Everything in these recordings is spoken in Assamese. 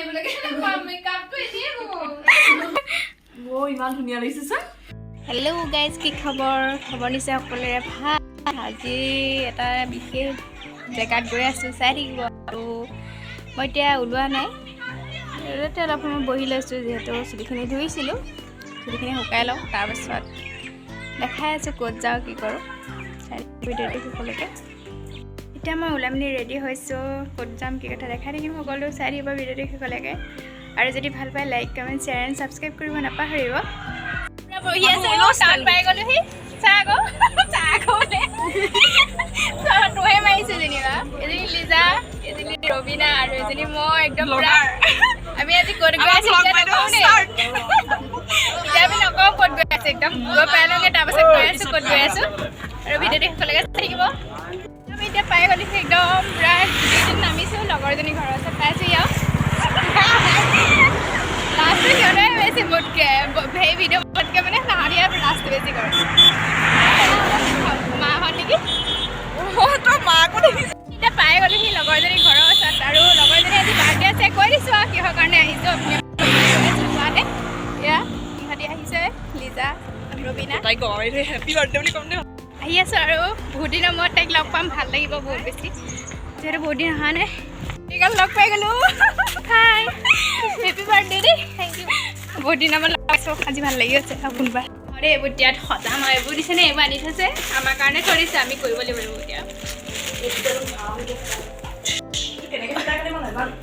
মাৰিবলৈকে মেকআপটো এনেই গ'ল। অ', ইমান ধুনীয়া লাগিছে চা। হেল্ল' গাইজ, কি খবৰ? খবৰ নিশ্চয় সকলোৰে ভাল। আজি এটা বিশেষ জেগাত গৈ আছোঁ, চাই থাকিব। আৰু মই এতিয়া ওলোৱা নাই, এতিয়া অলপ সময় বহি লৈছোঁ, যিহেতু চুলিখিনি ধুইছিলোঁ। চুলিখিনি শুকাই লওঁ, তাৰপাছত দেখাই আছোঁ ক'ত যাওঁ, কি কৰোঁ। চাই থাকিব ভিডিঅ'টো সকলোকে। এতিয়া মই ওলাই মেলি ৰেডি হৈছোঁ। ক'ত যাম, কি কথা দেখাই থাকিম সকলো। চাই থাকিব ভিডিঅ'টো শেষলৈকে আৰু যদি ভাল পায়, like, comment, share and subscribe কৰিব নাপাহৰিব। বহি আছে, টাউন পাই গ'লোহি। চাহ আকৌ, চাহ আকৌ বোলে তহে মাৰিছে যেনিবা। এজনী লিজা, এজনী ৰবিনা আৰু এজনী মই। একদম পুৰা আমি আজি ক'ত গৈ আছো এতিয়া নকওঁ দেই। এতিয়া আমি নকওঁ ক'ত গৈ আছো। একদম গৈ পাই লওঁগে, তাৰপাছত গৈ আছো ক'ত গৈ আছো। আৰু ভিডিঅ'টো শেষলৈকে চাই থাকিব। আমি এতিয়া পাই গ'লোহি, একদম পুৰা গোটেইদিন নামিছোঁ, লগৰজনী ঘৰৰ ওচৰত পাইছোঁ। আৰু লাজটো সিহঁতে বেছি মোতকৈ। সেই ভিডিঅ' মোতকৈ মানে তাহাঁতিয়ে লাজটো বেছি কৰে। মাহঁত নেকি? তই মাকো দেখিছ। এতিয়া পাই গ'লোহি লগৰজনী ঘৰৰ ওচৰত। আৰু লগৰজনী আজি বাৰ্থডে আছে। কৈ দিছোঁ আৰু কিহৰ কাৰণে আহিছোঁ। আপুনি কোৱাতে এয়া সিহঁতি আহিছে, লিজা, ৰবিনা। তাইক গমাই থৈ হেপী বাৰ্থডে বুলি ক'ম দেই। আহি আছোঁ আৰু বহুত দিনৰ মূৰত তাইক লগ পাম, ভাল লাগিব বহুত বেছি, যিহেতু বহুত দিন অহা নাই। এইগাল লগ পাই গ'লোঁ। হাই, হেপী বাৰ্থডে দেই। Thank U. বহুত দিনৰ মূৰত লগ পাইছোঁ আজি, ভাল লাগি আছে। আৰু কোনোবা দেই এইবোৰ ইয়াত সজাম আৰু এইবোৰ দিছেনে? এইবোৰ আনি থৈছে, আমাৰ কাৰণে থৈ দিছে। আমি কৰিব লাগিব এইবোৰ এতিয়া। কেনেকে ফুটাই কাৰণে মই নাজানো।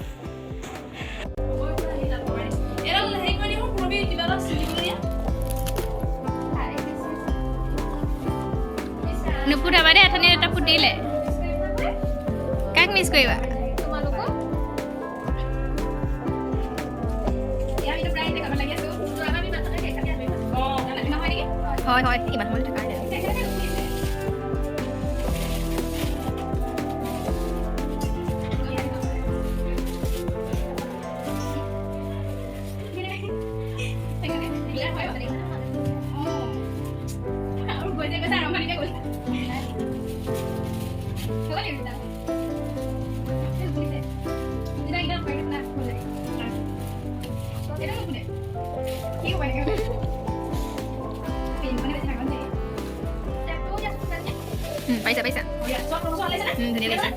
এডাল হেৰি কৰি দিওঁ পুৰবি, কিবা এটা চুলিবলগীয়া। নুফুটাবা দেই, অথনি এটা ফুটিলে। কাক মিছ কৰিবা? তোমালোকক। এয়া আমি প্ৰায় এতিয়া কামত লাগি আছোঁ। নহয় নেকি? হয় হয়, ইমান সময় থকা নাই। আৰু গৈছে গৈছে, আৰম্ভণিতে গ'ল। হ'ব লাগিব। কি হ'ব এনেকে? পাইছা পাইছা, ধুনীয়া লাগিছে।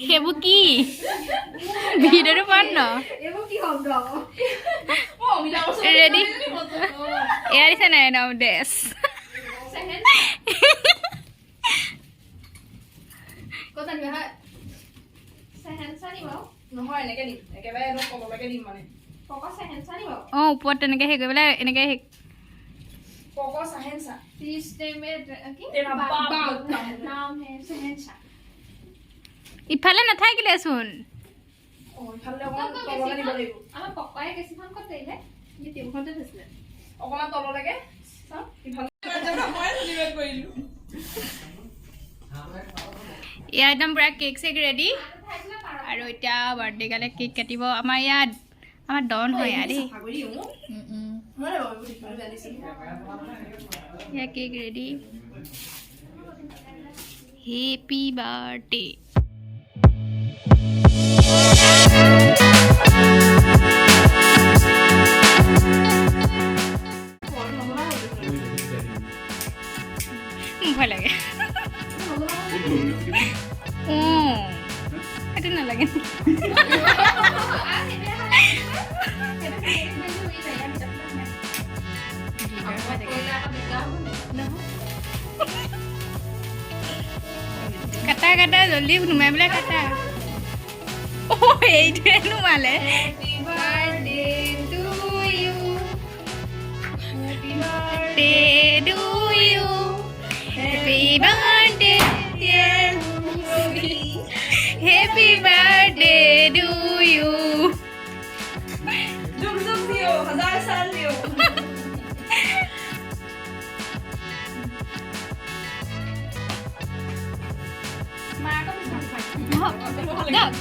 সেইবোৰ কি ভিডিঅ'টো পাম ন? ৰেডি, এয়া দিছে নাই একদম ড্ৰেছ। নহয়, এনেকে দিম, একেবাৰে একদম তললৈকে দিম মানে। অঁ, ওপৰত তেনেকে হেৰি কৰি পেলাই এনেকে পক চাহেনচা। তেৰা বাপ। ইফালে নাথাকিলেচোন। অঁ, ইফালে অকণমান তললৈ দিব লাগিব। অকণমান তললৈকে চাওঁ ইফালে মই কৰিলো। এয়া একদম পূৰা কেক চেক ৰেডি। আৰু এতিয়া বাৰ্থডে গালে কেক কাটিব। আমাৰ ইয়াত আমাৰ ডন হয় ইয়াত দেই। চাফা কৰি দিওঁ হয় বাৰু, এইবোৰ দেখিবলৈ বেয়া লাগিছে। এয়া কেক ৰেডি। Happy birthday. ভয় লাগে। অঁ, সেইটো নালাগে। কাটা কাটা, জল্দি নুমাই পেলাই কাটা। অ', এইটোৱে নুমালে। Birthday to you. Birthday, dear. Happy birthday to you. যুগ যুগ জিও, হাজাৰ চাল জিও। যাওক।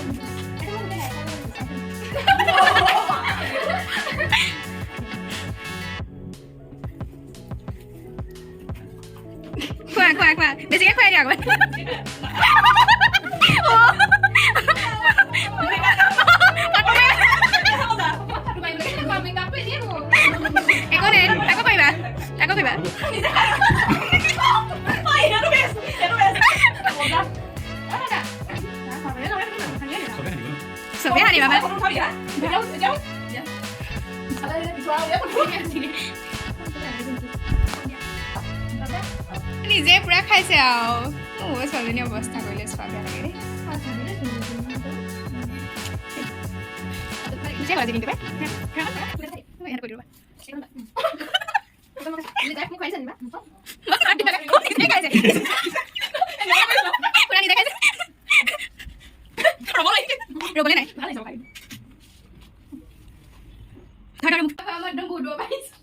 খোৱা খোৱা খোৱা, বেছিকে খুৱাই দিয়া অকণমান। অ। একো নাই, আকৌ পাৰিবা, আকৌ পাৰিবা। সেইটো বেষ্ট, সেইটো বেষ্ট। চবেই সানিবা মানে। ফটো উঠাবি, হা? এতিয়াও, এতিয়াও। পিছুৱা নিজে পুৰা খাইছে আৰু। মোৰ ছোৱালীজনী অৱস্থা কৰিলে চোৱা বেয়া লাগে দেই। নিজে ভাজি কিন্তু পাই। ইয়াত কৰি দিবা। নিজে খাইছে, পুৰা নিজে খাইছে। ৰ'বলৈ নাই। ধৰ ধৰ মোক। একদম বহুত দূৰ পাৰিছো।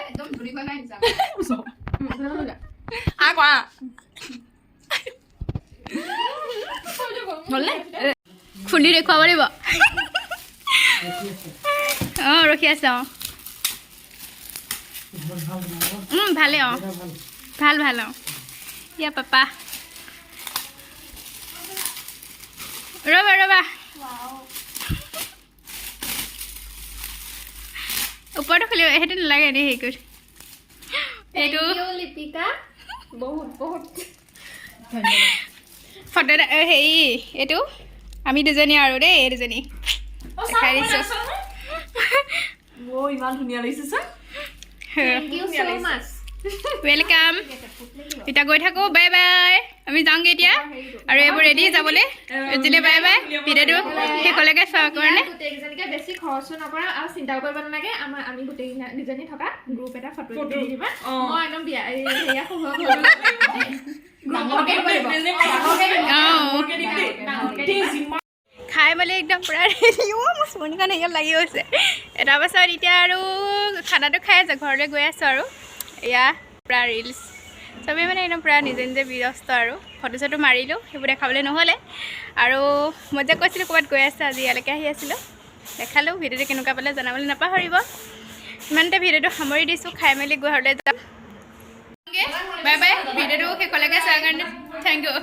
একদম ধূলি খোৱা নাই। আ কোৱা। হ'লনে? খুলি দেখুৱাব লাগিব। অঁ, ৰখি আছে। অঁ, ভালেই। অঁ, ভাল ভাল। অঁ, ইয়া পাপা, ৰ'বা ৰ'বা, ওপৰটো খুলিব। সেইটো নালাগে, এনেই হেৰি কৰি এইটো। লিপিকা, বহুত বহুত ফটো এটা। হেৰি, এইটো আমি দুজনী আৰু দেই, এই দুজনী দেখাই দিছোঁ। অ, ইমান ধুনীয়া লাগিছে চা। Thank you so much. Welcome. এতিয়া গৈ থাকোঁ, বাই বাই। আমি যাওঁগৈ এতিয়া আৰু এইবোৰ ৰেডি যাবলৈ। আজিলৈ বাই বাই। ভিডিঅ'টো শেষলৈকে চোৱাৰ কাৰণে গোটেইকেইজনীকে বেছি খৰচো নকৰা আৰু চিন্তাও কৰিব নালাগে। আমাৰ আমি গোটেইকেইজনী থকা গ্ৰুপ এটা ফটো ফটো। দি দিবা। অ। মই একদম বিয়া এই সেয়া শুভ। অঁ, খাই মেলি একদম পূৰা ৰেডি। অ', মোৰ চুমনিখন হেৰিয়ত লাগি গৈছে। তাৰপাছত এতিয়া আৰু খানাটো খাই আছোঁ, ঘৰলৈ গৈ আছোঁ। আৰু এয়া পূৰা ৰিলচ, চবেই মানে একদম পূৰা নিজে নিজে ব্যস্ত। আৰু ফটো চটো মাৰিলোঁ, সেইবোৰ দেখাবলৈ নহ'লে। আৰু মই যে কৈছিলোঁ ক'ৰবাত গৈ আছোঁ, আজি ইয়ালৈকে আহি আছিলোঁ, দেখালোঁ। ভিডিঅ'টো কেনেকুৱা পালে জনাবলৈ নাপাহৰিব। ইমানতে ভিডিঅ'টো সামৰি দিছোঁ। খাই মেলি ঘৰলৈ যাম। Bye bye. ভিডিঅ'টো শেষলৈকে চোৱাৰ কাৰণে thank U.